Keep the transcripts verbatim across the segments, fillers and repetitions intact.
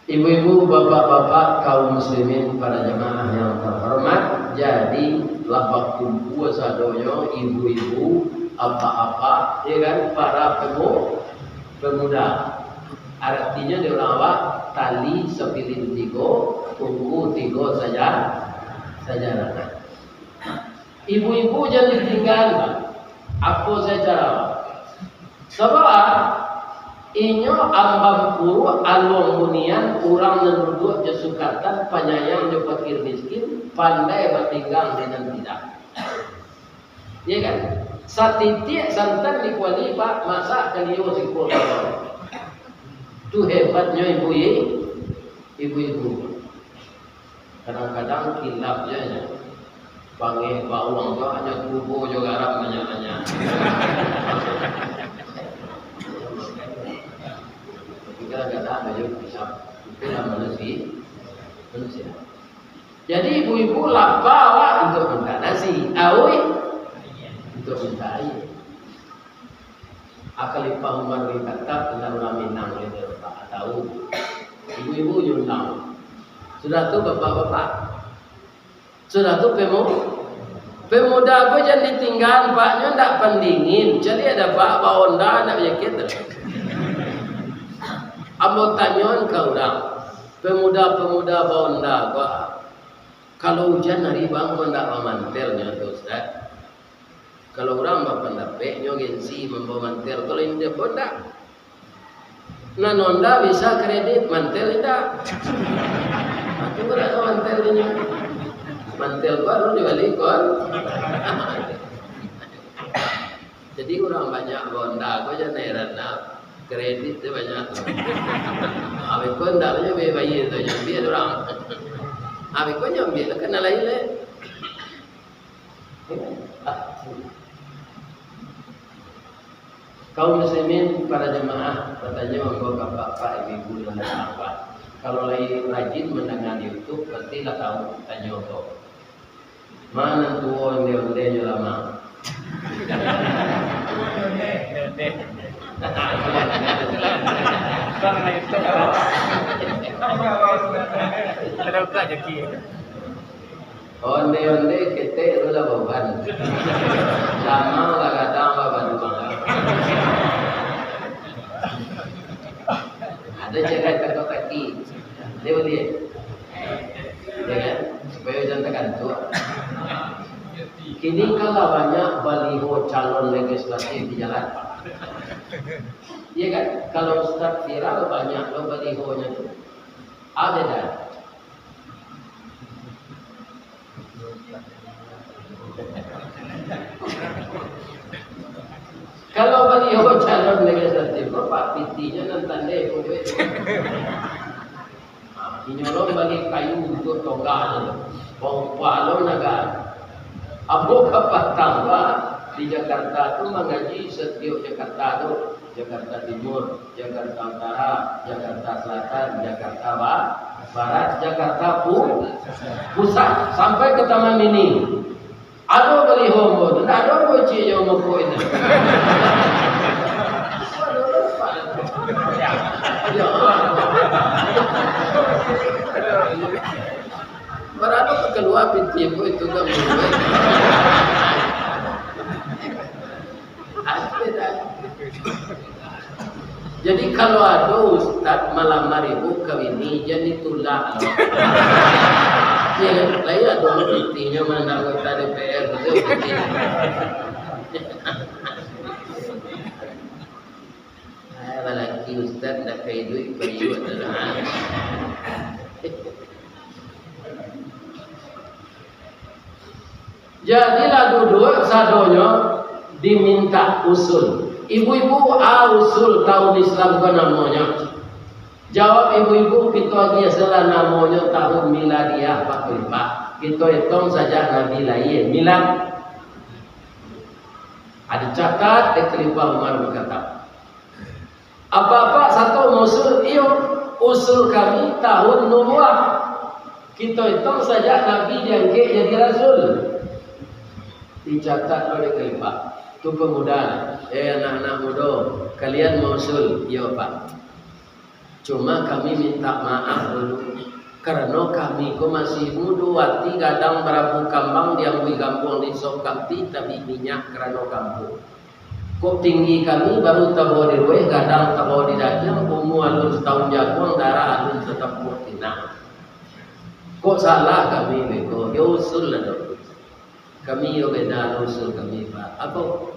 Ibu-ibu, bapak-bapak, kaum muslimin, para jamaah yang terhormat, jadi lah bakumpua sadonyo, ibu-ibu, apak-apak, ya kan, para pemu-, pemuda. Artinyo di urang awak, tali sapilin tigo, tungku tigo saja, saja rangah. Ibu-ibu jan ditinggaan, Pak. Apo sacara, Pak? Sabab, inyo ambam puruak aluang bunian, urang nan duduak jo sukatan, panyayang jo pakir miskin, pandai batinggang di nan tidak. Iya kan? Satitiak santan di kuali, Pak, masak kalio sikua bawang. Tu hebatnyo ibu-i-, ibu-ibu. Kadang-kadang kilap je nyo. Pangeh bawang tu hanyo tubo jo garam banyak-banyak. Tapi kadang-kadang ado jo kilap. Itulah manusia. Manusia. Jadi ibu-ibu lapa awak untuak mintak nasi, auih untuak mintak aia. Khalifah Umar bin Khattab, indak urang Minang, indak urang Minang, tahu. Ibu-ibu nyo undang. Sudah tu bapak-bapak. Sudah tu pemu-, pemuda ko jan ditinggaan, Pak, nyo ndak pandingin. Caliak dek Apak, ba-Honda ndak yakin. Ambo tanyoan ka urang, pemuda-pemuda ba-Honda ko, kalau ujan hari bang ko ndak bamantel nyo tu, Ustaz? Kalau urang bapandapek, nyo gengsi mambawa mantel. Kalau indak, ndak. Nan Honda bisa kredit, mantel indak. Itu ndak ado mantel inyo. Mantel baru dibali kon. Jadi urang banyak ba-Honda ko jan heran lah. Kredit tu banyak. Abih ko ndak nyo bayar tu, nyo ambiak urang. Abih ko nyo ambiak lah, kana lain lai. Kaum muslimin, para jamaah, batanyo ambo ka bapak-bapak, ibu-ibu nan datang, Pak. Kalau lai rajin mandanga di YouTube, pasti lah tahu tanyo ko. Ma nan tuo onde-onde jo lamang? Ada buka jaki. Onde-onde ketek tu lah baban. Lamang lah gadang lah baduang. Ado cerai takok kaki. Dia boleh. Ya kan? Supaya jan tagantuak. Kini kan lah banyak baliho calon legislatif di jalan. Iya kan? Kalau ustaz viral, banyak lo balihonyo tu. Ada dah. Kalau baliau calon legislatif, Pak, pitinyo nan tandai pun duit. Ah, inyo lo bali kayu untuak tongga tu. Baupah lo naga. Ambo ka patang, Pak, di Jakarta tu mangaji satiok Jakarta tu. Jakarta Timur, Jakarta Utara, Jakarta Selatan, Jakarta Ba-, Barat, Jakarta Pu-, Pusat, sampai ke Taman Mini. Ado baliho ambo tu, ndak ado ambo ciek jo ambo ko itu. Ya Allah. Barano kalua pitih ambo itu kan. Jadi, kalau ado ustaz malamar ibu kawini, jan ditulak. Ya, lai ado pitih nyo mandang anggota D P R tu, pitih. Ah, balaki ustaz ndak ka iduik, baiyo adalah. Jadilah duduak sadonyo dimintak usul. Ibu-ibu, a usul tahun Islam ko namonyo? Jawab ibu-ibu, kito agiah sajolah namonyo tahun miladiah, Pak Khalifah. Kito etong sajak Nabi lahia, milad. Ado catat dek Khalifah Umar bin Khattab. Apak-apak sato mausul, iyo, usul kami tahun nubuah. Kito etong sajak Nabi diangkek jadi rasul. Dicatat lo dek Khalifah. Tu pemuda, eh, anak-anak mudo, kalian mausul, iyo, Pak. Cuma kami minta maaf dulu, karano kami ko masih mudo ati, gadang barabu kambang, diambuih gambuang, diisok kamti, tabik minyak karano kampuang. Kok tinggi kami baru tabawa diruweh, gadang tabawa didagiang, umua alun satahun jaguang, darah alun satampuak pinang. Kok salah kami beko, yo usul lah dulu. Kami yo beda usul kami, Pak. Apo?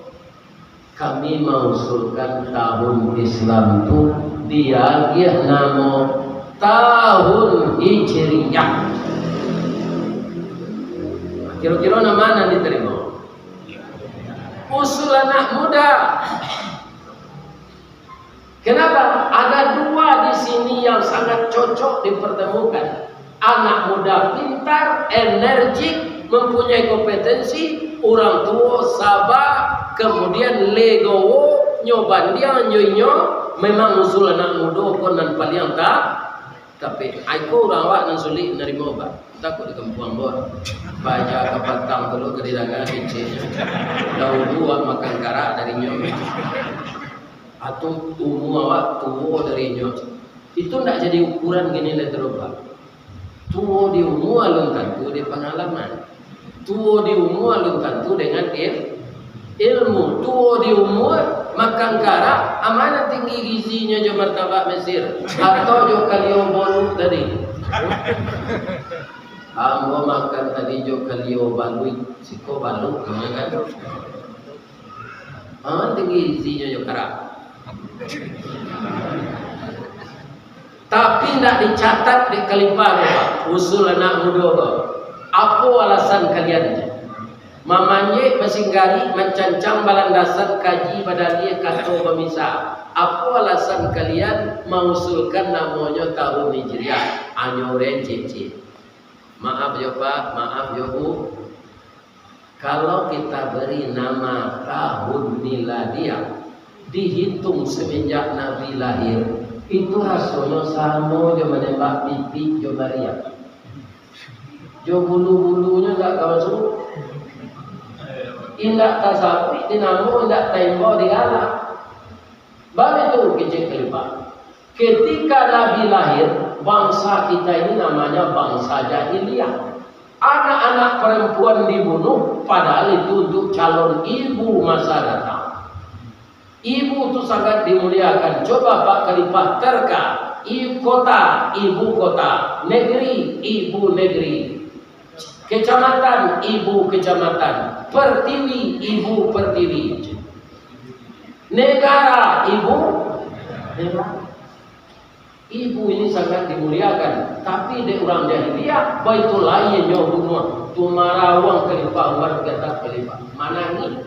Kami mausulkan tahun Islam tu diagiah namo tahun Hijriah. Kiro-kiro nan ma nan ditarimo? Usul anak muda. Kenapa? Ada dua di sini yang sangat cocok dipertemukan. Anak muda pintar, energik, mempunyai kompetensi, urang tuo saba, kemudian legowo, nyo bandiang jo inyo, memang usul anak mudo ko nan paliang ta-, tapi, ai ko urang awak nan sulik narimo, Pak. Takut di kampuang, Bos. Baja kapatang tu lo ka didanga keceknyo. Dahulu awak makan karak dari inyo. Atau umua awak tuo dari inyo. Itu ndak jadi ukuran kini lai tu, Pak. Tuo di umua alun tantu di pangalaman. Tuo di umua alun tantu dengan il-, ilmu. Tuo di umua, makan karak, a ma nan tinggi gizinyo jo martabak Mesir, atau jo kalio baluik tadi. Ambo makan tadi jo kalio baluik, siko baluik namonyo kan. A ma nan tinggi gizinyo jo karak. Tapi ndak dicatat dek Khalifah ko, Pak, usul anak mudo ko. Apo alasan kalian? Mamanjek, basinggari, mancancang, balandasan, kaji, badalie, kato, bamisa. Apo alasan kalian mausulkan namonyo tahun Hijriah? Anyo urang cek-cek. Maaf yo, Pak, maaf yo, Bu. Kalau kita beri nama tahun miladiah, dihitung semenjak Nabi lahir, itu rasonyo samo jo manembak pipik jo meriam. Jo bulu-bulunyo indak ka masuak. Indak tasabuik di namo, indak taimbau di galak. Baitu kecek Khalifah. Ketika Nabi lahir, bangsa kita ini namanya bangsa jahiliyah. Anak-anak perempuan dibunuh, padahal itu untuk calon ibu masa datang. Ibu tu sangat dimuliakan. Coba Pak Khalifah terka, i-, kota, ibu kota, negeri, ibu negeri, kecamatan, ibu kecamatan, pertiwi, ibu pertiwi. Negara, ibu negara. Ibu ini sangat dimuliakan, tapi dek urang jahiliah, baitu lai inyo bunuah. Tu marawang Khalifah Umar, gadang Khalifah, manangih.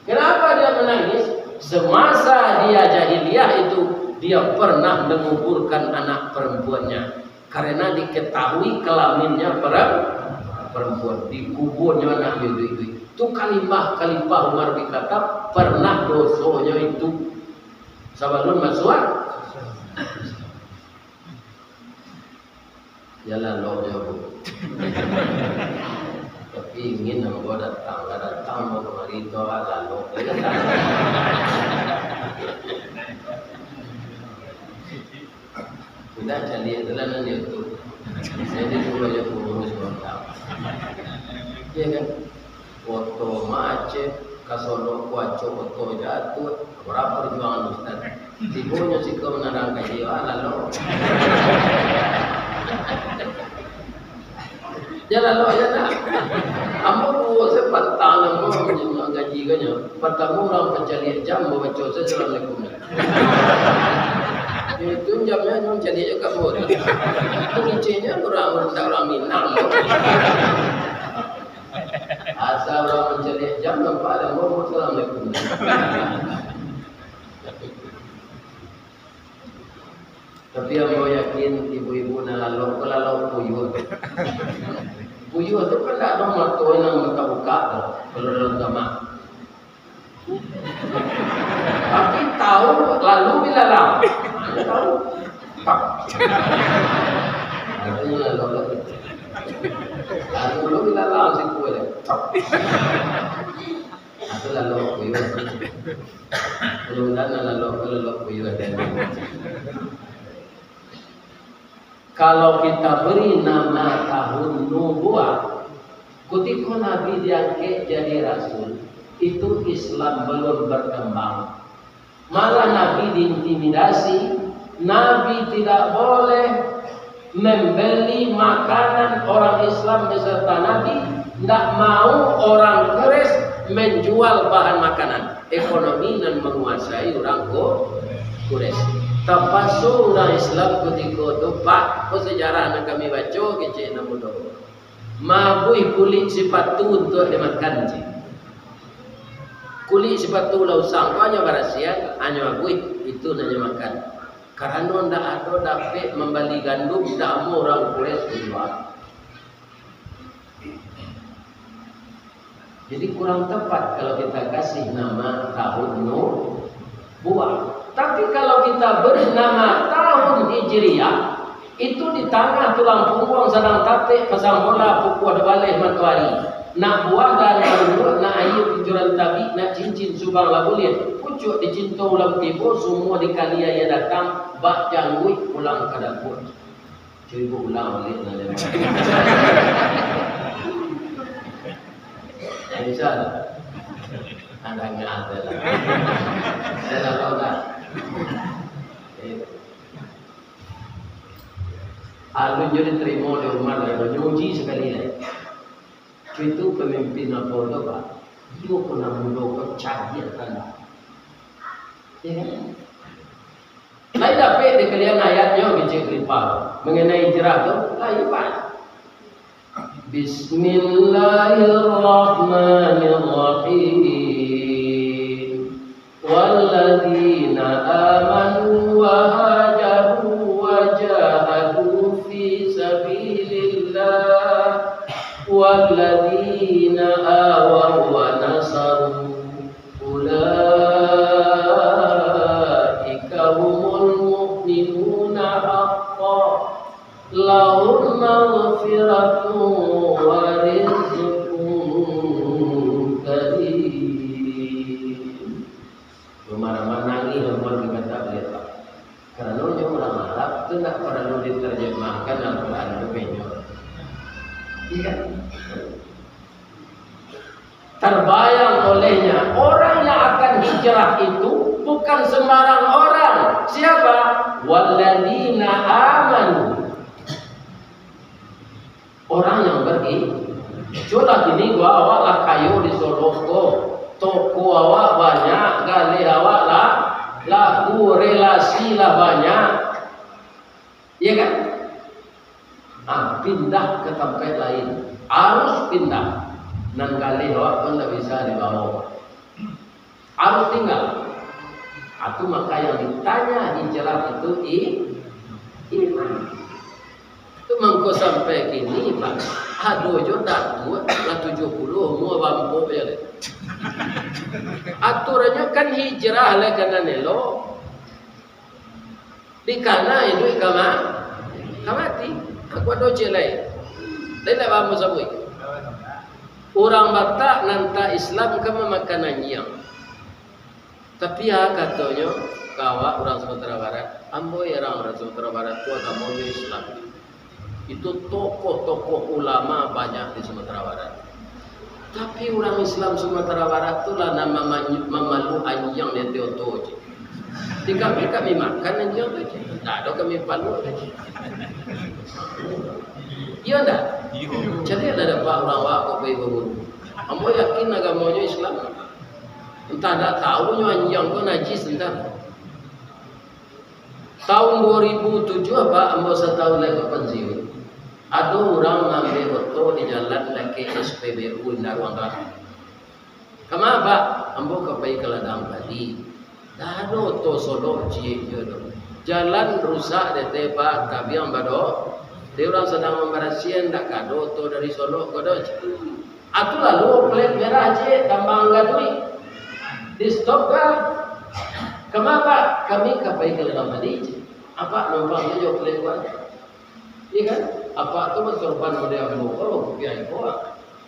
Kenapa dia menangis? Semasa dia jahiliah itu, dia pernah menguburkan anak perempuannya. Karena diketahui kelaminnya perem-, perempuan, dikubuanyo anak iduik-iduik. Tu Khalifah, Khalifah Umar bin Khattab pernah dosonyo itu sabalun masuak. Ya lalok jo, Bu. Tapi ingin ambo datang, lah datang ambo kamari tu, ah, lalok. Indak caliak tu lah nan YouTube. Jadi suruah jo pengurus kota. Iya kan? Oto macet, kasonok kuaco oto jatuah. Bara perjuangan Ustaz. Tibonyo siko manarang kaji, ah, lalu. Yo lalu, yo nak. Ambo duo se pantang ambo manarima gaji ko nyo. Partamo urang pancaliak jam, babaco se Assalamualaikum. Itu jamnyo urang caliak jo kabun. Itu ngicinyo urang, urang, urang Minang. Asa urang mancaliak jam, nampak ado urang Assalamualaikum. Tapi ambo yakin ibu-ibu nan lalok ko lalok puyuah. Puyuah tu kan ndak ado mato nan buka-buka tu, kalau dalam kamar. Tapi tahu lalu bilalang. Tahu. Tak. Katanya lalu lagi. Lalu bilalang siku aja. Tak. Atau lalu kuyuh. Mudah-mudahan lalu, lalu kuyuh aja. Kalau kita beri nama tahun nubuah, kutiko Nabi diangkek jadi rasul, itu Islam belum berkembang. Malah Nabi diintimidasi, Nabi tidak boleh membeli makanan orang Islam beserta Nabi, ndak mau orang Quraisy menjual bahan makanan. Ekonomi nan manguasai urang Qu-, Quraisy. Tapaso urang Islam kutiko tu, Pak, ko sejarah nan kami baco, kecek nan mudo. Maabuih kulik sipatu untuak dimakan, cik. Kulik sipatu lah usang, ko hanyo barasiah, hanyo abuih, itu nan nyo makan. Karano ndak ado dapek mambali gandum, ndak amuah urang Quraisy juo. Jadi kurang tepat kalau kita kasih nama tahun nubuah. Tapi kalau kita beri nama tahun Hijriah, itu di tangah tulang pungguang sadang tapek pasang bola pukua duo baleh matoari. Nak buah dan nak unduak, nak aia kucuran tabik, nak cincin subang lah buliah. Pucuak dicinto ulam tibo, sumua dikali aia datang, bak jangguik pulang ka dapua. Cubo ulang baliak lah, Lema. Bisa lah. Anda nggak ada lah. Saya lah tahu dah. Eh. Alun jo diterima oleh Umar, lah nyuji sekali lah. Itu pemimpin apa tu, Pak? Iyo, ko nan mudo ko cadiak tanda. Ya kan? Lai dapek dek kalian ayatnyo, kecek Ripal, mengenai hijrah tu? Lai, Pak. Bismillahirrahmanirrahim. Walladzina amanu wa hajaru wa jahadu fi sabilillah, walladzina awaw wa nasaru, ulaika humul mu'minuna haqqan, lahum maghfiratun wa rizqun karim. Rumah-rumah nangih, rumah dikata baliak, Pak. Karano nyo urang Arab tu ndak paralu diterjemahkan Al-Quran tu banyak. Iya kan? Terbayang olehnya, orang yang akan hijrah itu bukan sembarang orang. Siapa? Walladzina amanu. Orang yang beri-, cubolah kini ko awak lah kayo di Solok ko, toko awak banyak, galeh awak lah laku, relasi lah banyak. Iya kan? Ah, pindah ke tampek lain. Harus pindah. Nan galeh awak pun ndak bisa dibawa. Harus tinggal. Atu maka yang ditanya hijrah itu i-, iman. Tu mangko sampai kini, Pak, ado jo datuak lah tujuah puluah umua bampok je lai. Aturannyo kan hijrah lai ka nan elok. Di kana iduik ka ma-, ka mati. Aku ado ciek lai. Lain ndak bambo sabuik. Urang Batak nan tak Islam ka mamakan anjiang. Tapi, ah, katonyo ka awak urang Sumatera Barat, ambo heran, urang Sumatera Barat tu agamonyo Islam. Itu tokoh-tokoh ulama banyak di Sumatera Barat. Tapi urang Islam Sumatera Barat tu lah nan mama-, mamalu anjiang di ateh oto je. Di kami, kami makan anjiang tu je. Ndak ado kami palu je. Iyo ndak? Iyo. Caliaklah dapek urang awak ko pai baburu. Ambo yakin agamonyo Islam. Entah ndak tahu nyo anjiang ko najis, entah. Tahun dua ribu tujuh apa, ambo satahun lai ka pansiun, ado urang maambiak oto di jalan dakek S P B U Indah Ruang Tarakan. Kama, Pak? Ambo ka pai ka ladang padi. Ndak ado oto Solok ciek juo doh. Jalan rusak dek te, Pak, tabiang bado. Dek urang sadang mambarasian, ndak ka ado oto dari Solok ko doh. Atu lalu plat merah ciek, tambang gaduik. Di stop ka? Kama, Pak? Kami ka pai ka ladang padi ciek. Apak numpang jo plat ko. Iya kan? Apak tu basorban model ambo, kalau kupiah iko, ah.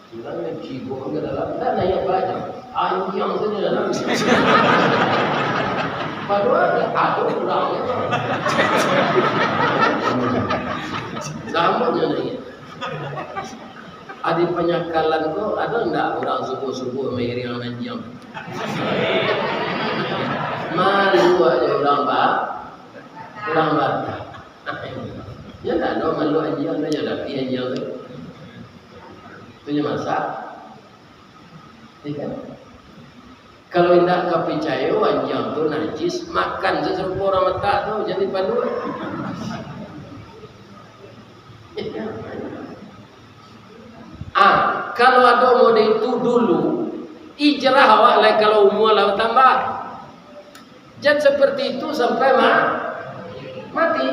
Surang nan cibo ka dalam, dah naik aja. Anjiang tu di dalam. Padahal ado urang. Samo jo ni. Adi panyakalan ko, ado ndak urang subuah-subuah mairiang anjiang? Malu aja urang ba-, urang Batak. Nyo ndak ado malu anjiang, nyo dapi anjiang tu. Tu nyo masak. Ya kan? Kalau indak ka picayo anjiang tu najis, makan se sarupo urang Batak tu, jadi paluah. Ah, kalau ado model itu dulu, ijrah awak lai kalau umua lah batambah. Jan seperti itu sampai ma-, mati.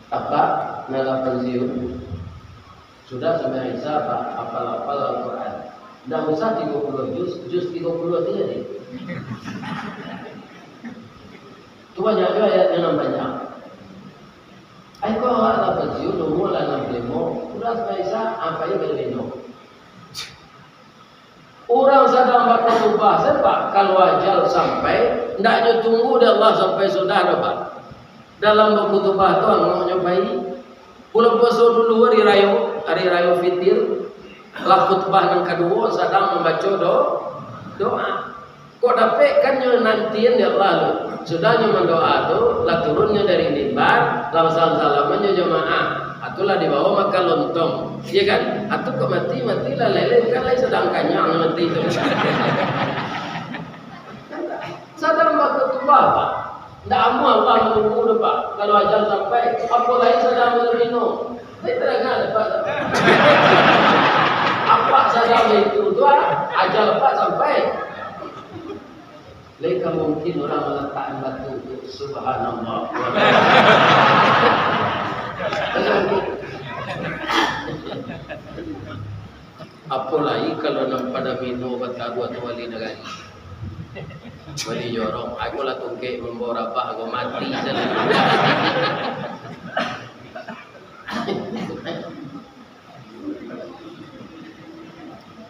Apak, nan lah pansiun, sudah sampai Isa, Pak, apal-apal Al-Quran. Ndak usah tigo puluah juz, juz tigo puluah sajo deh. Tu banyak juo ayatnyo nan banyak. Ai, kok awak lah pansiun, umua lah anam puluah limo, sudah sampai Isa, apo nan ka diminum? Urang sadang bakutubah, sabab kalau ajal sampai, ndak nyo tunggu dek Allah sampai sudah doh, Pak. Dalam bakutubah tu, angoknyo pai. Bulan puaso dulu, hari rayo, hari rayo Fitir, lah khutbah nan kaduo, sadang mambaco do-, doa. Kok dapek kan nyo nantian dek Allah tu. Sudah nyo mandoa tu, lah turun nyo dari mimbar, lah basalam-salaman jo jamaah. Ah, tu lah dibawo makan lontong. Iyo kan? Ah, tu kok mati, mati lah leleh, kan lai sadang kanyang mati tu. Sadang bakutubah, Pak. Ndak amuah Allah manunggu tu, Pak. Kalau ajal sampai, apo lai sadang minum. Tapi tadanga dek Apak. Apak sadang itu tu, ah, ajal Apak sampai. Lai ka mungkin urang malatak batu tu, subhanallah. Apo lai kalau nan pado mino bataruah tu wali nagari. Wali jorong, aku lah tungkek mambawa rabah, aku mati sajo.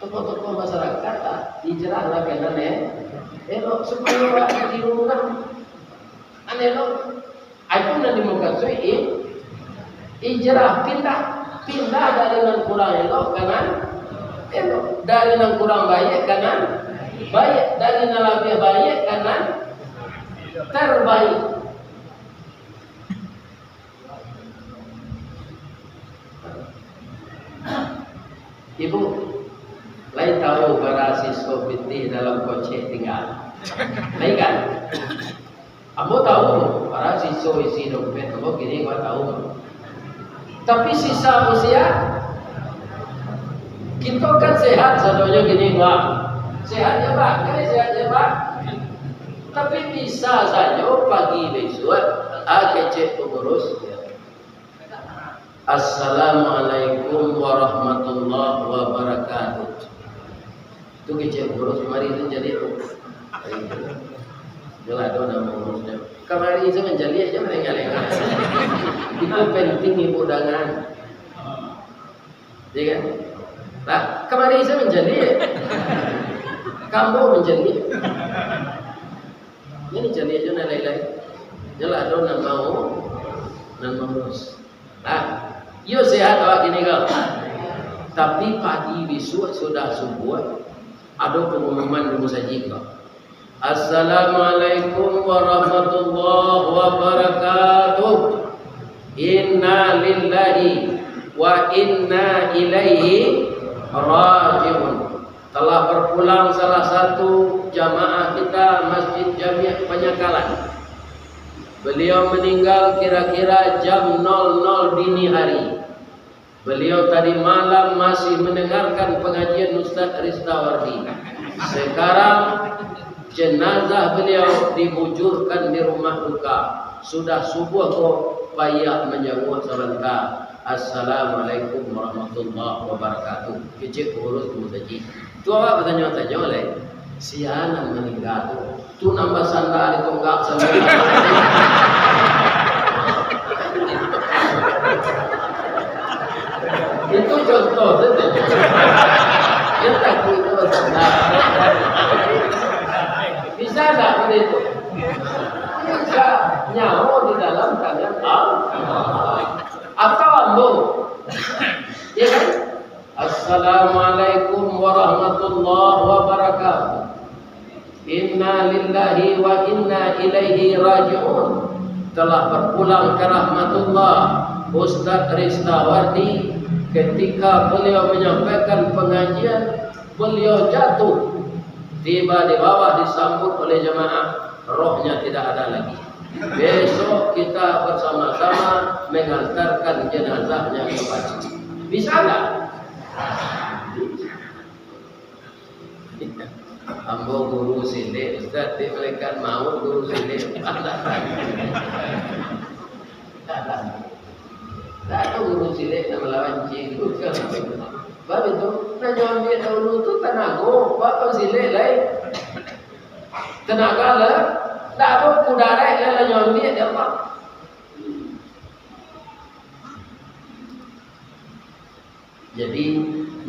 Tokoh-tokoh masyarakat, ah, hijrah lah ka nan, eh, elok, supayo awak ditiru urang. Kan elok. Itu nan dimukasuik i-, hijrah, pindah. Pindah dari nan kurang elok ka nan elok. Dari nan kurang baiak ka nan baiak. Dari nan labiah baiak ka nan terbaik. Ibu, lai tahu bara siso pitih dalam kocek tingga? Lai kan? Ambo tahu, bara siso isi dompet ambo kini ambo tahu. Tapi sisa usia, kito kan sehat sadonyo kini, Pak. Sehat ya, Pak? Kan sehat ya, Pak? Tapi bisa sajo pagi bisuak, ah, kecek pangurus. Assalamualaikum warahmatullahi wabarakatuh. Tu kecek pangurus, kamari tu jadi tu. Jelas tu nama pangurusnyo. Kamari tu mancaliak se, malengah-lengah. Itu penting ibu dangan. Ya kan? Nah, kamari se mancaliak. Kamu mancaliak. Ini mancaliak se nan lain-lain. Jelas tu nan mau, nan mangurus. Nah, iyo sehat awak kini ko. Tapi pagi bisuak sudah subuah, ado pangumuman di musajik ko. Assalamualaikum warahmatullahi wabarakatuh. Inna lillahi wa inna ilaihi raji'un. Telah berpulang salah satu jamaah kita Masjid Jami' Panyakalan. Beliau meninggal kira-kira jam nol nol dini hari. Beliau tadi malam masih mendengarkan pengajian Ustaz Ristawardi. Sekarang, jenazah beliau dibujurkan di rumah duka. Sudah subuah ko, payah manjawab sabanta. Assalamualaikum warahmatullahi wabarakatuh. Kecek pangurus tu tadi. Tu awak batanyo-tanyo lai, sia nan maningga tu? Tu nan basanda di tonggak sambil. Itu contoh sajo. Dia takut itu basanda. Bisa Bisa tak begitu? Bisa. Nyawa di dalam tangan Allah. Atau ambo. Ya kan? Assalamualaikum warahmatullahi wabarakatuh. Inna lillahi wa inna ilaihi raji'un. Telah berpulang ke rahmatullah, Ustaz Ristawardi, ketika beliau menyampaikan pengajian, beliau jatuh. Tiba di bawah disambut oleh jemaah, rohnya tidak ada lagi. Besok kita bersama-sama mengantarkan jenazahnya ke Padang. Bisa nggak? Ambo guru silek, Ustaz, di malaikat maut guru silek. Tak ada guru silek nak malawan cikgu. Sebab itu, nak nyo ambiak dahulu tu tanago, ba silek lai. Tanaga lah, tak ada kudarat lah, nak nyo ambiak dia apa. Jadi,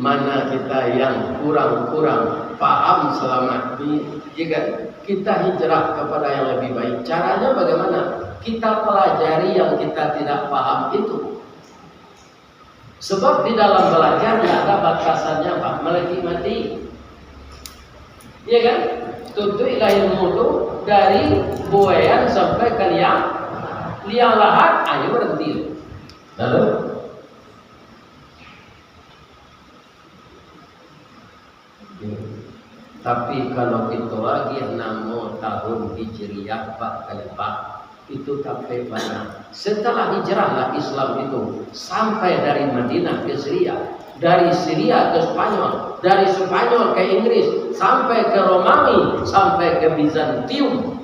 mana kita yang kurang-kurang paham selamat ni, ya kan? Kita hijrah kepada yang lebih baik. Caranya bagaimana? Kita pelajari yang kita tidak paham itu. Sebab di dalam belajar tidak ada batasannya, Pak. Malaki mati. Ya kan? Tuntuiklah ilmu tu dari buayan sampai ke liang, liang lahat, ayo berhenti. Lalu, tapi kalau kita lagi nama tahun Hijriah, Pak, kali, Pak, itu tapek bana. Setelah hijrahlah Islam itu sampai dari Madinah ke Syria, dari Syria ke Spanyol, dari Spanyol ke Inggris, sampai ke Romawi, sampai ke Bizantium,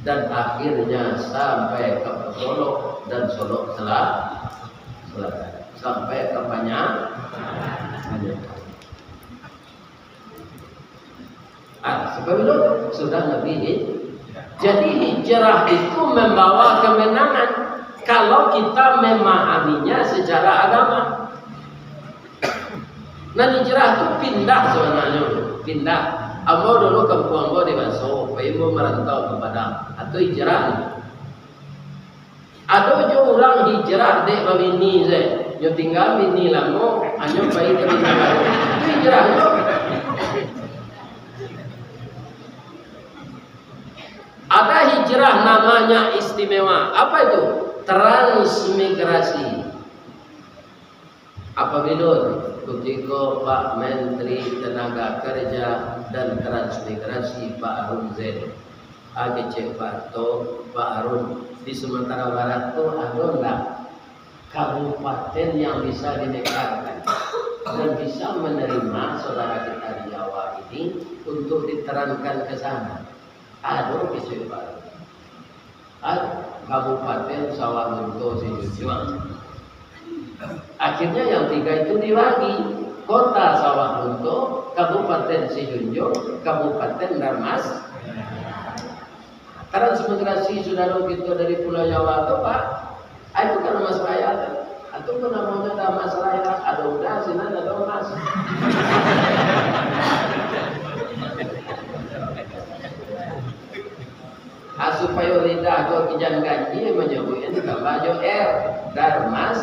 dan akhirnya sampai ke Solok dan Solok Sela-, Selatan, sampai ke Panya-, Panjang. Ah, sebelum sudah Nabi hij-, jadi hijrah itu membawa kemenangan kalau kita memahaminya secara agama. Nah, hijrah tu pindah sebenarnya, pindah. Ambo dulu kampuang ambo di Baso, pai ambo marantau ka Padang, atau hijrah. Ado jo urang hijrah dek babini se, nyo tingga bini lamo, anyo pai ka bini baru. Itu hijrah tu. Ada hijrah namanya istimewa. Apa itu? Transmigrasi. Apabila kutiko Pak Menteri Tenaga Kerja dan Transmigrasi, Pak Harun Zain, ah, kecek Pak To, Pak Harun, di Sumatera Barat tu ado ndak kabupaten yang bisa didekarkan dan bisa menerima saudara kita di Jawa ini untuk diterankan ke sana? Ado, kecek Pak Harun. Ad-, Kabupaten Sawah Lunto Sijunjuang. Akhirnya yang tiga itu dibagi. Kota Sawah Lunto, Kabupaten Sijunjung, Kabupaten Darmas. Transmigrasi saudara kita dari Pulau Jawa tu, Pak, ah, itu kan emas raya tu. Atau pun namanya dah emas raya, ada udah, sinan ada emas. Ah, supayo lidah ko kijan ganjia manyabuiknyo ditambah jo R, Darmas.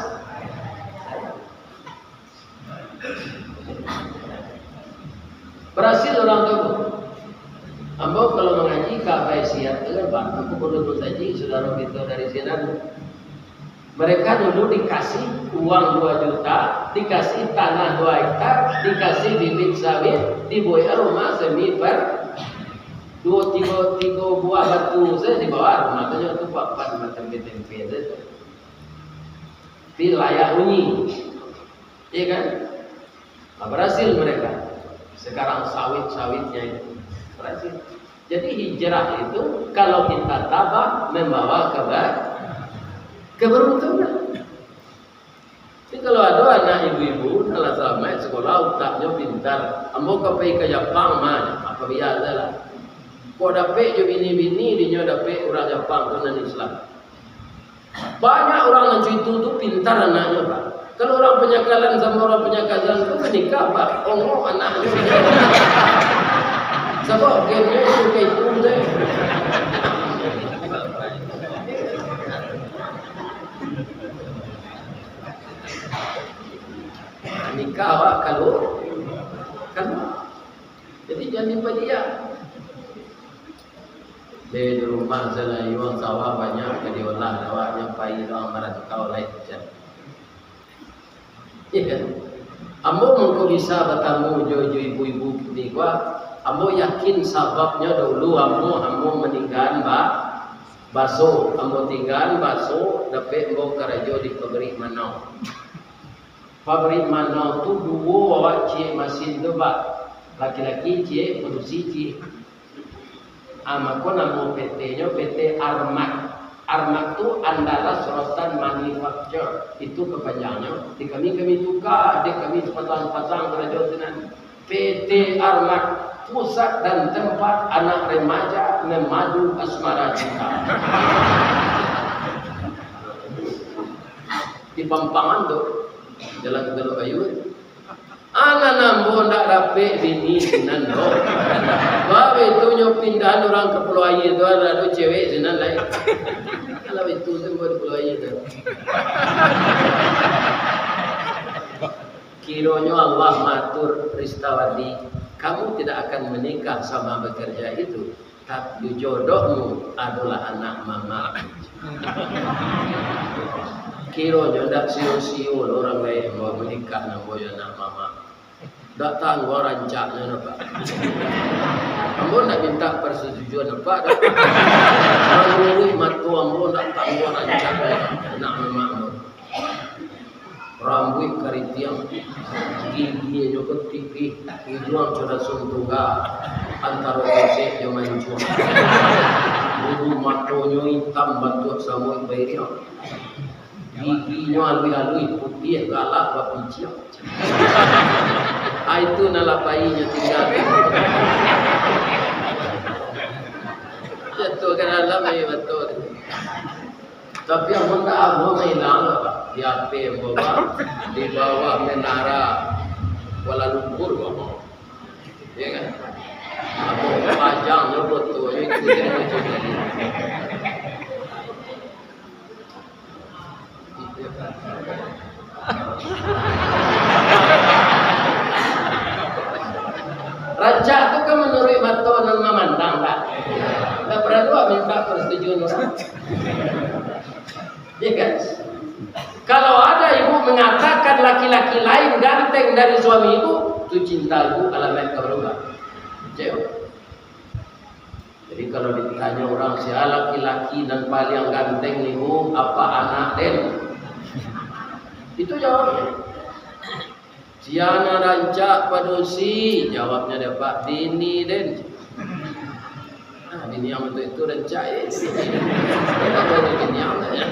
Berhasil urang tu. Ambo kalau mangaji ka Abai Siap tu kan, Pak, aku perlu tu saji, saudara kita dari sinan. Mereka dulu dikasih uang dua juta, dikasih tanah dua hektar, dikasih bibit sawit, dibuek rumah semi per dua, tiga, tiga buah batu saja di bawah rumah tu, tu papan tempe-tempe saja. Tapi layak huni. Iya kan? Nah, berhasil mereka. Sekarang sawit-sawitnya itu berhasil. Jadi hijrah itu kalau kita tabah membawa keba-, keberuntungan. Jadi kalau ada anak ibu-ibu, dah lah selamat sekolah, utaknya pintar. Ambo ka pai ka Japang, mah, apa biasa lah. Kok dapek jo bini-bini, dinyo dapek urang Japang tu nan Islam. Banyak urang nan cuitu tu pintar anaknyo, Pak. Kalau urang Panyakalan samo urang Panyakalan tu menikah, Pak, ongok anaknyo. Sabab game itu ka itu. Nikah awak kalau, kalau. Jadi, jan dipadiam. Di rumah salayuang sawah banyak ka diolah, awak nyo pai doang marantau lai. Iyo kan? Ambo mangko bisa batamu jo, jo ibu-ibu kini ko, ambo yakin sababnyo dulu ambo, ambo maninggaan ba-, baso, ambo tinggaan baso, dapek ambo karajo di pabrik manau. Pabrik manau tu duo awak ciek masin tu, Pak. Laki-laki ciek, padusi ciek. Ah, mako namo P T-nyo P T Armak. Armak tu Andalas Rotan Manufacture. Itu kapanjangnyo. Di kami, kami tuka, dek kami sapasang-sapasang karajo sinan. P T Armak, pusat dan tempat anak remaja memadu asmara cinta. Di Pampangan tu, Jalan Teluk Ayu. Anak ambo ndak dapek bini sinan doh. Bab itu nyo pindahan urang ka Pulau Aia tu, ado cewek sinan lai. Kalau itu tu ambo di Pulau Aia tu. Kironyo Allah maatur Ristawati, kamu tidak akan menikah sama bekerja itu. Tapi jodohmu adolah anak mamak. Kironyo ndak sio-sio lo urang lain mau manikah nan boyo anak mamak. Ndak tangguang rancaknyo, Pak. Ambo ndak minta persetujuan Apak, dak. Manuruik mato ambo ndak tangguang rancaknyo, anak mamak ambo. Rambuik karitiang, giginyo ko tipih, iduang carasun tungga, antaro kosek jo mancuang. Bulu matonyo itam bantuak samuik bairiang. Giginyo aluih-aluih, putiah galak bapiciak. Ah, itu nan lah painyo tingga. Jatuah ka dalam aia mato tu. Tapi ambo ndak, ambo mailang, Pak. Di H P ambo, Pak. Di bawah menara Kuala Lumpur, Pak. Ya kan? Ambo pajang jo foto, yo ikutin aja. Rancak tu kan manuruik mato nan mamandang, kan? Ndak paralu minta persetujuan urang. Ya kan? Kalau ada ibu mengatakan laki-laki lain ganteng dari suami ibu, tu cinta ibu alamat ka barubah. Cek. Jadi, kalau ditanyo urang, "Sia laki-laki nan paliang ganteng, Ibu, apak anak den?" Itu jawabnyo. "Sia nan rancak padusi," jawabnyo dek apak, "bini den." Ah, bini ang bantuak itu rancak, eh. Dia tak boleh bini ang, ya.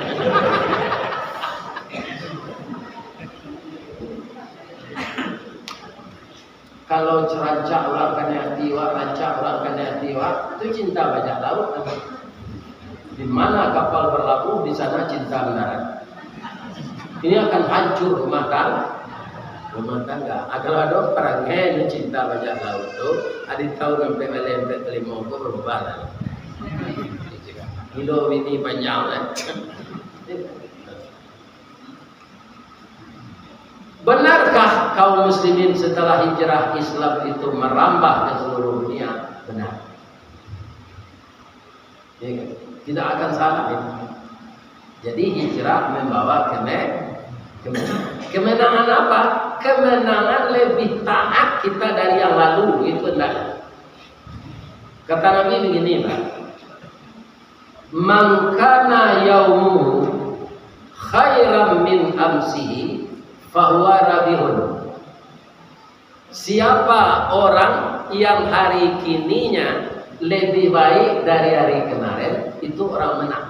Kalau rancak urang kanai ati wak, rancak urang kanai ati wak, itu cinta bajak laut namanya. Di mana kapal berlabuh, di sana cinta mendarat. Ini akan hancur rumah tang-, rumah tangga. Ah, kalau ado parangai ni cinta bajak laut tu, adi tahu sampai balai sampai talimo ko berubah lah. Gilo bini panjang lah. Benarkah kaum muslimin setelah hijrah Islam itu merambah ke seluruh dunia? Benar. Ya kan? Tidak akan salah itu. Jadi hijrah membawa keme-, kemenangan. Kemenangan apa? Kemenangan lebih taat kita dari yang lalu, itu enggak. Kata Nabi begini, Pak. "Man kana yaumuhu khairan min amsihi, fahuwa rabihun." Siapa orang yang hari kininya lebih baik dari hari kemarin, itu orang menang.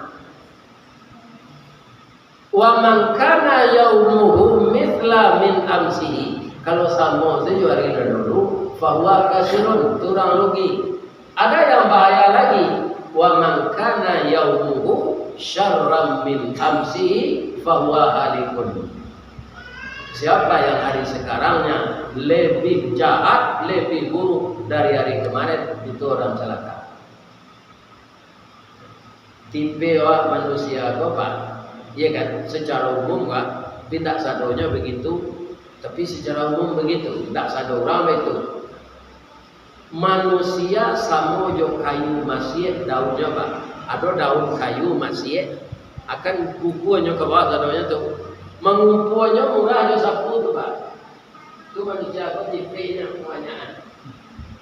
"Wa man kana yaumuhu mithla min amsihi," kalau samo sajo hari nan dulu, "fahuwa khasirun," tu urang rugi. Ada yang bahaya lagi, "Wa man kana yaumuhu syarran min amsihi, fahuwa halikun." Siapa yang hari sekarangnya lebih jahat, lebih buruk dari hari kemarin, itu orang celaka. Tipe awak manusia ko, Pak, iya kan, secara umum, Pak, tapi ndak sadonyo begitu, tapi secara umum begitu, ndak sado urang begitu. Manusia samo jo kayu masiek daunnyo, Pak. Ado daun kayu masiek, akan guguanyo ka bawah sadonyo tu. Mangumpuanyo murah jo sapu tu, Pak. Tu manusia ko tipenyo kabanyakan.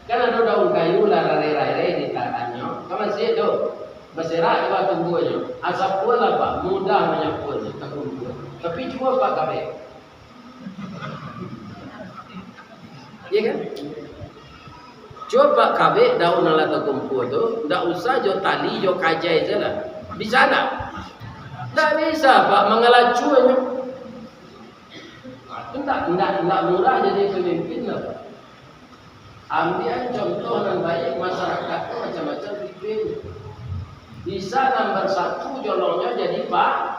Kan ado daun kayu lah rareh-rareh di tangannyo, kan masiek tu. Baserak jo tumbuahnyo. Asapuan lah, Pak, mudah manyapuannyo, takumpua. Tapi cubo, Pak, kabek. Iya kan? Cubo, Pak, kabek daun nan lah takumpua tu, ndak usah jo tali, jo kajai se lah. Bisa ndak? Ndak bisa, Pak, mangalacuanyo. Nah, tu ndak, ndak, ndak murah jadi pamimpin lah. Ambiak contoh nan baiak, masarakat tu macam-macam tipenyo. Bisa nan basatu jolongnyo jadi pa-,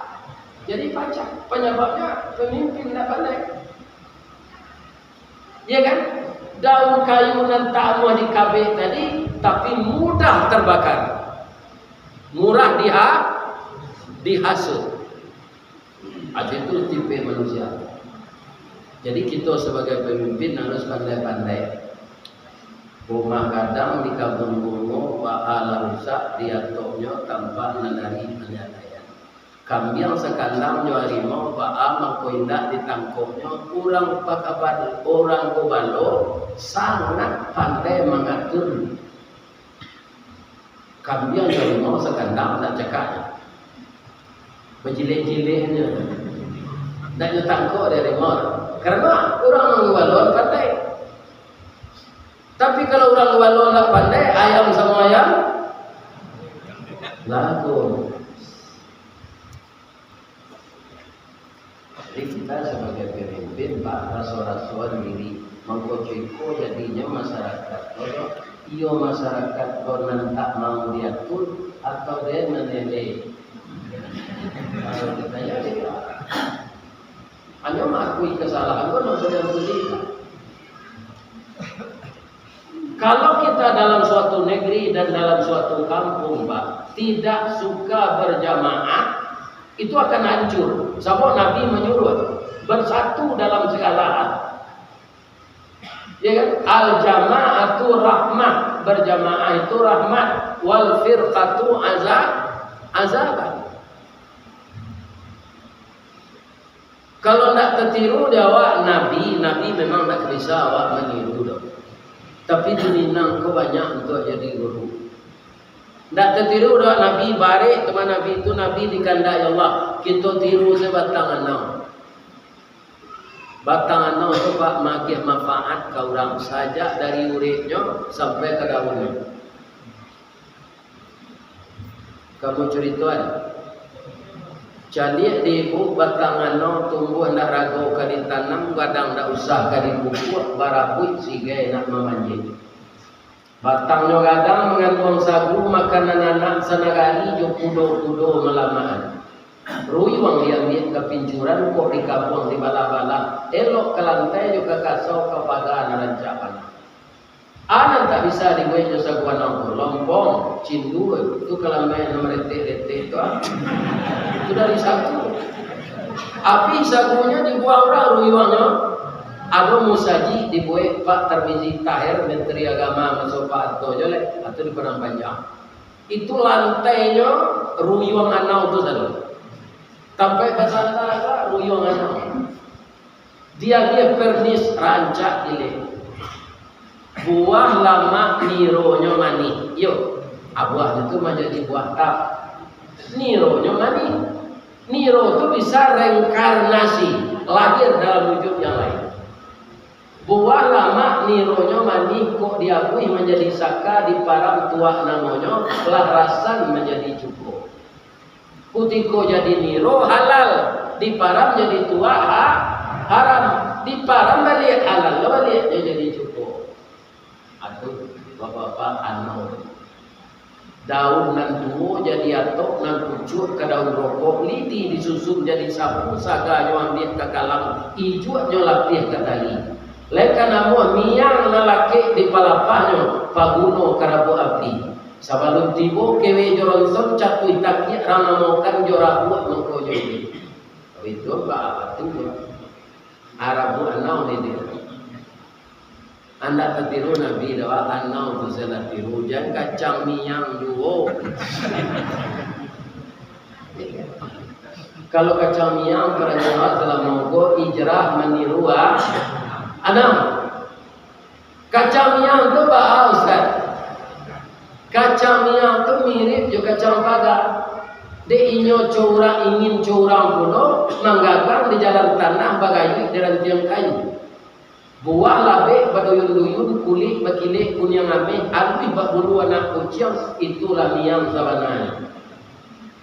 jadi pacah. Panyababnyo pamimpin ndak pandai. Iya kan? Daun kayu nan tak amuah dikabek tadi, tapi mudah terbakar. Murah diha-, dihasut. Ajo itu tipe manusia. Jadi, kito sabagai pamimpin harus pandai-pandai. Rumah gadang di kabun bungo, baa lah rusak, diatoknyo tampak nan ari panyakaian. Kambiang sakandang jo harimau, baa mangko indak ditangkoknyo, urang pakabal-, urang gobalo sangat pandai mangatur. Kambiang jo harimau sakandang, ndak cakak. Bajilek-jileknyo. Ndak nyo tangkok dek harimau. Karano urang nan gobalo pandai. Tapi kalau urang gobalo ndak pandai, ayam samo ayam lagu. Jadi, kita sabagai pamimpin, Pak, raso-rasoan diri, mangko cako jadinyo masarakat ko, iyo masarakat ko nan tak mau diatur, atau den nan lele? Kalau kita ya, hanyo mengakui kesalahan ko, nan sudah buli, Pak. Kalau kita dalam suatu negeri dan dalam suatu kampung, Pak, tidak suka berjamaah, itu akan hancur. Sabab Nabi menyuruh bersatu dalam segala hal. Ya kan? Al-jama'atu rahmah, berjamaah itu rahmat, wal firqatu azab, azab. Kalau ndak tatiru di awak Nabi, Nabi memang ndak bisa awak maniru doh. Tapi di Minang ko banyak untuak jadi guru. Ndak tatiru doh Nabi, barek tu mah Nabi tu, Nabi dikandaki Allah. Kito tiru se batang anau. Batang anau tu, Pak, maagiah manfaat ka urang sajak dari uriknyo sampai ka daunnyo. Kamu curitoan. Caliak di ibu batang anau tumbuah ndak rago ka ditanam, gadang ndak usah ka dipupuak, barabuik sigai nak mamanjek. Batangnyo gadang manganduang sagu, makanan anak sanagari jo kudo-kudo malamahan. Ruyuang diambiak ka pincuran, kok dikabuang dibalah-balah, elok ka lantai jo ka kasau, ka paga nan rancak bana. A nan tak bisa dibuek jo sagu anau tu, lompong, cindua, tu kalambek nan maretek-retek tu, ah. Itu dari sagu. Abih sagunyo dibuang urang ruyuangnyo. Ado musajik dibuek Pak Tarmizi Taher, Menteri Agama maso Pak Harto jo leh, atau di Padang Panjang. Itu lantainyo ruyuang anau tu sado. Tampek basanda ruyuang anau. Diagiah pernis rancak gilek. Buah lamak nironyo manih. Iyo, buah tu manjadi buah tap. Nironyo manih. Niro tu bisa reinkarnasi, lahir dalam wujud yang lain. Buah lamak nironyo manih, kok diabuih manjadi saka, diparam tuak namonyo, lah rasan manjadi cuko. Kutiko jadi niro halal, diparam jadi tuak ha-, haram, diparam baliak halal baliak, jadi cuko. Atuh, bapak-bapak, anau. Daun nan tuo jadi atok, nan pucuak ka daun rokok, lidi disusun jadi sapu, saganyo ambiak ka kalam, ijuaknyo lapiah ka tali. Lai ka namuah miang nan lakek di palapahnyo, paguno ka rabuak api. Sabalun tibo kewek jo ronson, catuih takiak rang namokan jo rabuak mangko jo iduik. Itu baa tu. Arabuak anau ni dia. Andak tatiru Nabi doh, anau tu salah tiru, jan kacang miang juo. Kalau kacang miang, paranyo awak salamo ko ijrah maniru a-, anau. Kacang miang tu baa, Ustaz? Kacang miang tu mirip jo kacang paga. Dek inyo co urang, ingin co urang pulo manggagang di jalan tanah, bagayuik di rantiang kayu. Buah labek baduyun-duyun, kulik bakilek kuniang ameh, aluih bak bulu anak kuciang, itulah miang sabananyo.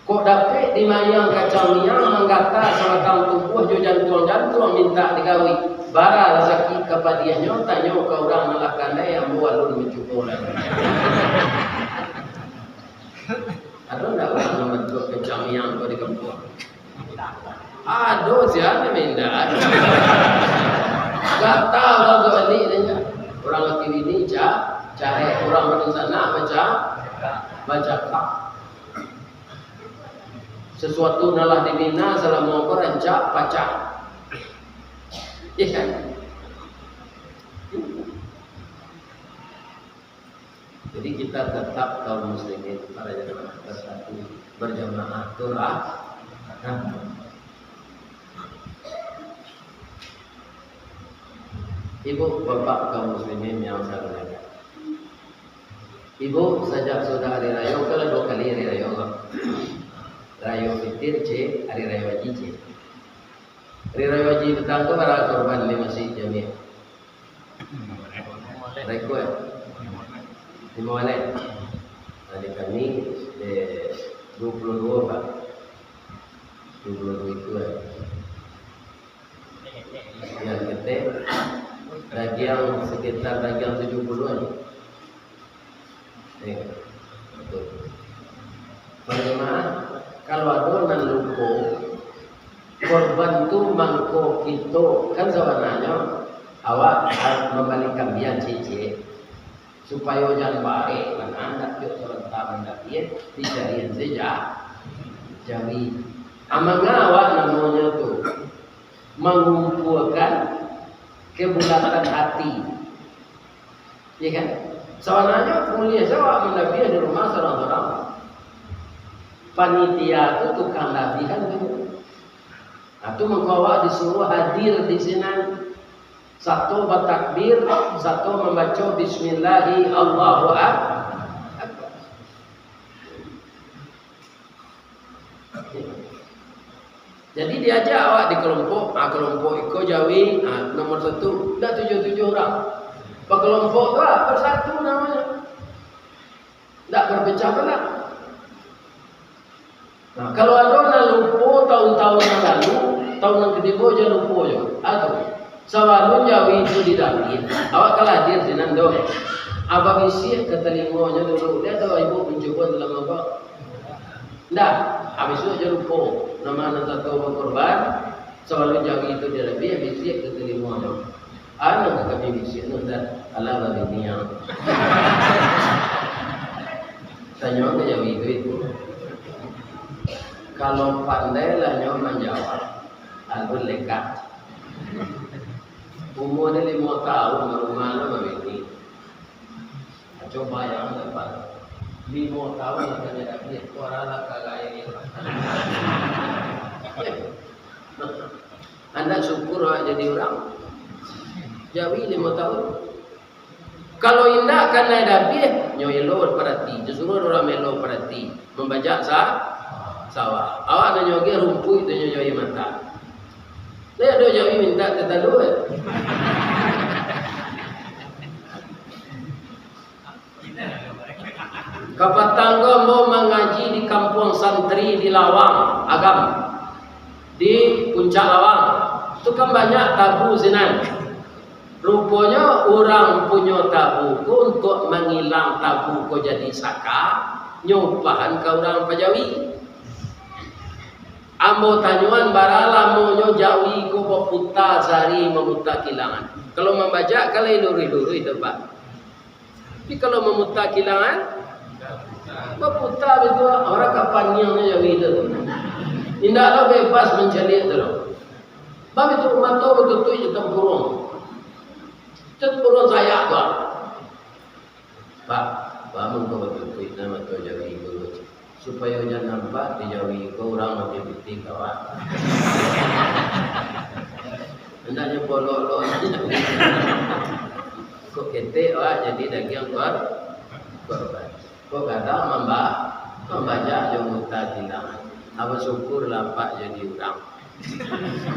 Kok dapek di mayang kacang miang, manggata sabatang tubuah jo jantuang-jantuang mintak digawik. Bara rasaki ka padiahnyo, tanyo ka urang nan lah pandai, ambo alun mancubo lai. Ado ndak urang nan mancubo kacang miang ko di kampuang? Ado, sia nan indak. Gata urang tu baliak nyo. Urang laki bini ca-, carek, urang badunsanak baca-, bacakak. Sasuatu nan lah dibina salamo ko rancak pacah. Iya kan? Jadi kita tetap kaum muslimin para jamaah bersatu, berjamaah tu rah-, rahmat. Ibu, bapak kaum muslimin yang saya muliakan. Ibu, sajak sudah hari rayo, kalau dua kali hari rayo, Pak. Rayo Fitir, cek, hari rayo Haji, cek. Hari rayo Haji petang tu bara korban di masjid jami? Rekod. Limo baleh. Nah, di kami, eh, dua puluh dua, Pak. Dua puluh dua itu, eh. Yang ketek, dagiang sekitar dagiang tujuh puluhan. Eh, betul. Para jemaah, kalau ado nan lupo, korban tu mangko kito, kan sabananyo awak harus mambali kambiang cicik, supayo jan barek, kan andak jo serentak mandapie, dicarian saja jawi. Amanga awak namonyo tu, mangumpuakan kebulatan hati. Iya kan? Sabananyo buliah se awak mandabiah di rumah sorang-sorang. Panitia tu tukang dabiahan tu. Nah, tu mangko awak disuruah hadir di sinan. Sato batakbir, sato mambaco bismillahi Allahu Ak-, Akbar. Jadi diajak awak di kelompok, ah, kelompok iko jawi, ah, nomor satu, ndak tujuh-tujuh urang. Bakelompok tu, ah, bersatu namonyo. Ndak berpecah belah. Nah, kalau ado nan lupo tahun-tahun nan lalu, tahun nan kedua jan lupo jo. Ado. Sabalun jawi tu didabiah, awak ka lah hadir sinan tu. Abah bisiak ka talingonyo dulu, dia tu ibu mancubo dalam abah. Ndak, abih tu jan lupo. Nama nan sato bakorban, sabalun jawi tu didabiah, bisiak ka talingonyo. Anu ka kami bisiak tu, Ustaz, alah babiniang. Tanyo ka jawi tu itu. Kalau pandai lah nyo manjawab, alun lekak. Umua dia limo tahun, rumah lah babini. Coba yang dapat limo tahun lah kena dapat, suara lah kagai. Anda syukur awak jadi urang. Jawi limo tahun. Kalau indak kanai dabiah, nyo elo parati. Disuruah urang elo parati. Mambajak sa-, sawah. Awak nan nyo agiah rumpuik tu nyo jawi mata. Lai ado jawi mintak tatalu, eh? Kapatang ko ambo mangaji di kampuang santri di Lawang Agam, di Puncak Lawang. Tu kan banyak tabu sinan. Ruponyo urang punyo tabu ko untuak mangilang tabu ko jadi saka, nyo upahan ka urang pajawi. Ambo tanyoan, bara lamonyo jawi ko baputa sahari mamuta kilangan. Kalau mambajak, kan lai luruih-luruih tu, Pak. Tapi kalau mamuta kilangan, Baputa bitu, urang ka paniang jawi tu. Indak lo bebas mancaliak tu lo. Ba bitu mato batutuik jo tampuruang. Tampuruang sayak tu. Pak, bangun ko batutuik nan mato jawi ko, supayo jan nampak di jawi ko urang makai pitih kawak. Hendaknyo polok-lok. Kok ketek awak jadi dagiang kor-, korban. Kok gadang mamba-, mambajak jo unta tilang. Apo syukurlah Pak jadi urang.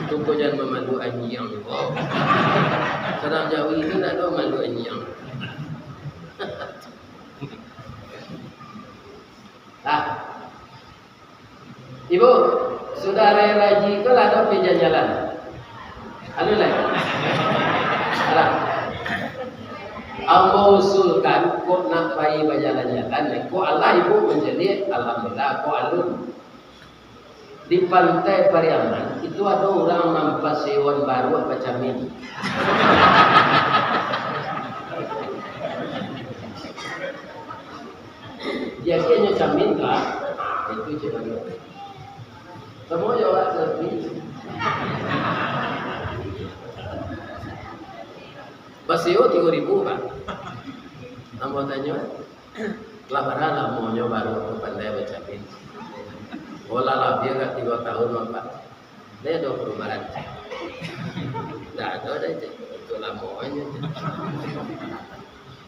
Tu ko jan mamalu anjiang ko. Sadang jawi tu ndak ado malu anjiang. Nah, Ibu, sudah raya raji ko lah ado pai jalan-jalan? Anu lai? Alah. Ambo usulkan, kok nak pai bajalan-jalan, kok alah ibu mancaliak, alhamdulillah, kok alun. Di Pantai Pariaman, itu ado urang mampasewoan baruak bacamin. Jadi hanyo camin lah. Nah, itu cek baruak. Samo jo awak selfie. Basio tigo ribu, Pak. Ambo tanyo, lah bara lamonyo baru ka pandai bacamin? Oh, lah labiah ka tigo tahun, Pak. Ndak ado parubahan. Ndak ado doh, cek. Itu lamonyo, cek.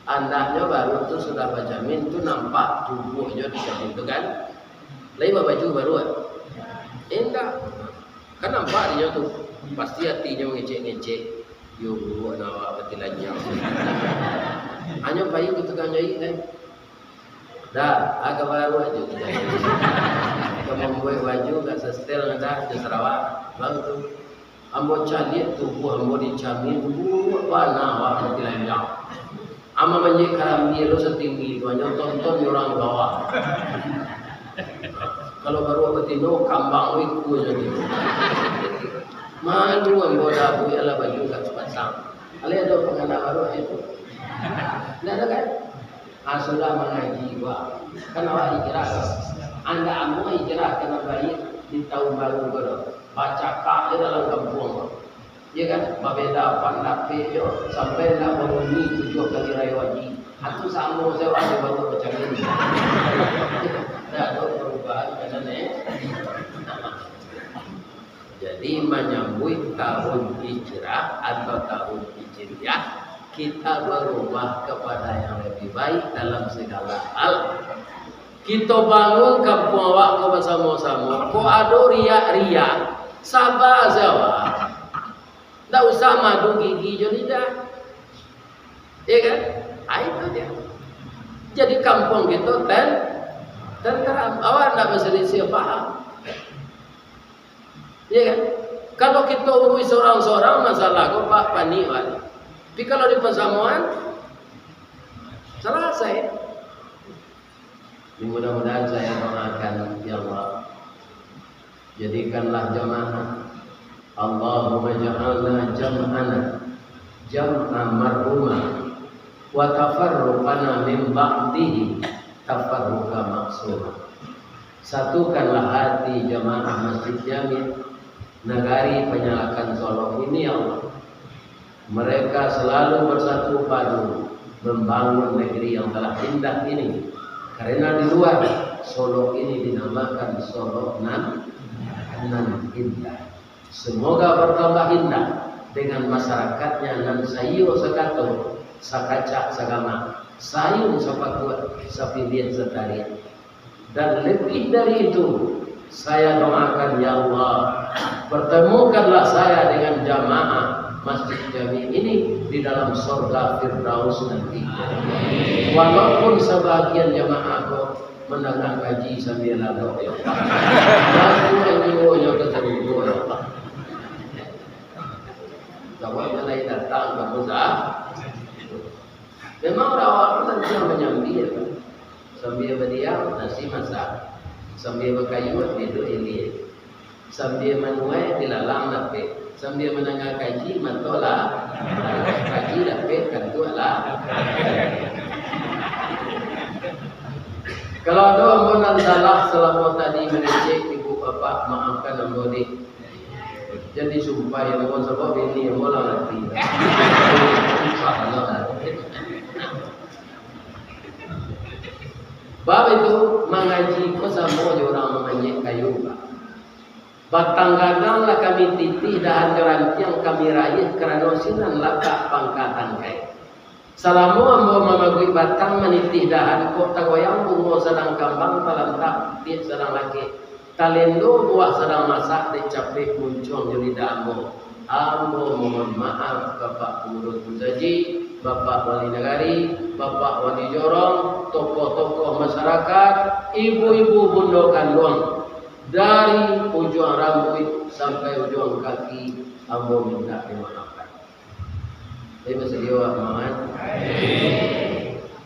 Andaknyo baru tu sudah bacamin tu nampak tubuahnyo di camin tu kan. Lai babaju baru, ah? Indak. Kan nampak dinyo tu. Pasti atinyo ngecek-ngecek. Yo, buruak nan awak batilanyang. Hanyo pai ka tukang jaik, kan? Dah, agak baru aja tu. Ka mambuek baju, agak setel, dah, jo sarawak. Baru tu. Ambo caliak tubuah ambo di camin, buruak bana awak batilanyang. Amak manjek karambia lo satinggi tu, hanyo tonton di urang di bawah. Kalau baruak batino, kambang lo ikua jo tu. Malu ambo dah, buek lah baju agak sapasang. Alai ado pangana baru hari tu? Ndak ado kan? Ah, sudah mangaji, Pak. Kan awak hijrah, kan? Andak amuah hijrah ka nan baiak di tahun baru ko, doh. Bacakak je dalam kampuang, doh. Iya kan? Babeda pandapek jo, sampai ndak baruni tujuah kali rayo haji. Atu samo sajo awak jo baru macam ini. Ndak ado parubahan, kan, eh? Jadi, manyambuik tahun Hijrah atau tahun Hijriah, kita barubah kapada yang labiah baik dalam sagala hal. Kito bangun kampuang awak ko basamo-samo, kok ado riak-riak, saba se awak. Ndak usah maadu gigi jo lidah. Iya kan? Ah, itu dia. Jadi, kampuang kito ten-, tenteram. Awak ndak basalisiah paham. Iya kan? Kalau kito uruih sorang-sorang masalah ko, Pak, panik, Pak. Tapi kalau di pasamoan, salasai. Ini mudah-mudahan saya doakan, ya Allah, jadikanlah jamaah. Allahumma ja'alna jam'ana jam'a marhuma, wa tafarruqana min ba'dihi tafarruqa ma'suma. Satukanlah hati jamaah Masjid Jami' Nagari Panyalakan Solok ini, ya Allah. Mereka selalu bersatu padu membangun negeri yang telah indah ini. Karena di luar, Solok ini dinamakan Solok nan, nan indah. Semoga bertambah indah dengan masyarakatnya nan saiyo sakato, sakacak sagama, saayun sapakuak, sapiliah satariak. Dan lebih dari itu, saya doakan, ya Allah, pertemukanlah saya dengan jamaah Masjid Jami' ini di dalam sorga Firdaus nanti. Walaupun sebagian jamaah ko mandanga kaji sambil lalok, ya Allah. Lalu nyo ka sarugo, ya Allah. Jamaah nan lain datang ka Muza. Memang awak tu nanti yang manyambia, kan? Sambil badiam, nasi masak. Sambil bakayuak, tiduak ilia. Sambil manuai, dilalang lapek. Sambil mandanga kaji, mato lah. Kaji lapek, kantuak lah. Kalau ado ambo nan salah salamo tadi mangecek ibu bapak, maafkan ambo, dek. Jan disumpahi ambo, sabab bini ambo lah mati. Sumpah ambo lah. Bab itu mangaji ko samo jo urang manganyek kayu, Pak. Batang gadang lah kami titih, dahan jo rantiang kami rayeh, karano sinan latak pangka tangkai. Salamo ambo mamaguik batang, manitih dahan, kok tagoyang bungo sadang kambang, talantak pitiak sadang lakek, talendo buah sadang masak, dek capek muncuang jo lidah ambo. Ambo mohon maaf ka Pak Pangurus Musajik, Bapak Wali Nagari, Bapak Wali Jorong, tokoh-tokoh masyarakat, ibu-ibu bundo kanduang, dari ujuang rambuik sampai ujuang kaki, ambo mintak dimaafkan. Jadi, basadio, Mak.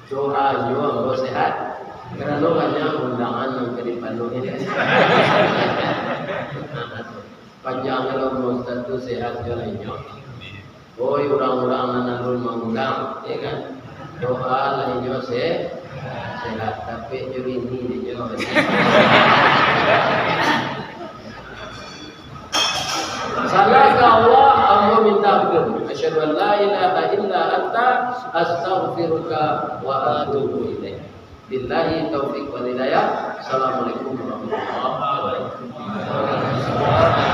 Doanyo ambo sehat. Karano banyak undangan nan ka dipanuahi. Panjang kalau Ustaz tu sehat jo lah inyo. Oi, urang-urang nan alun maundang, ya kan? Doa lah inyo se-, sehat, tapi jo ini inyo. Salah ka Allah, ambo minta ampun. Asyhadu an la ilaha illa anta, astaghfiruka wa atubu ilaik. Billahi taufiq wal hidayah. Assalamualaikum warahmatullahi wabarakatuh.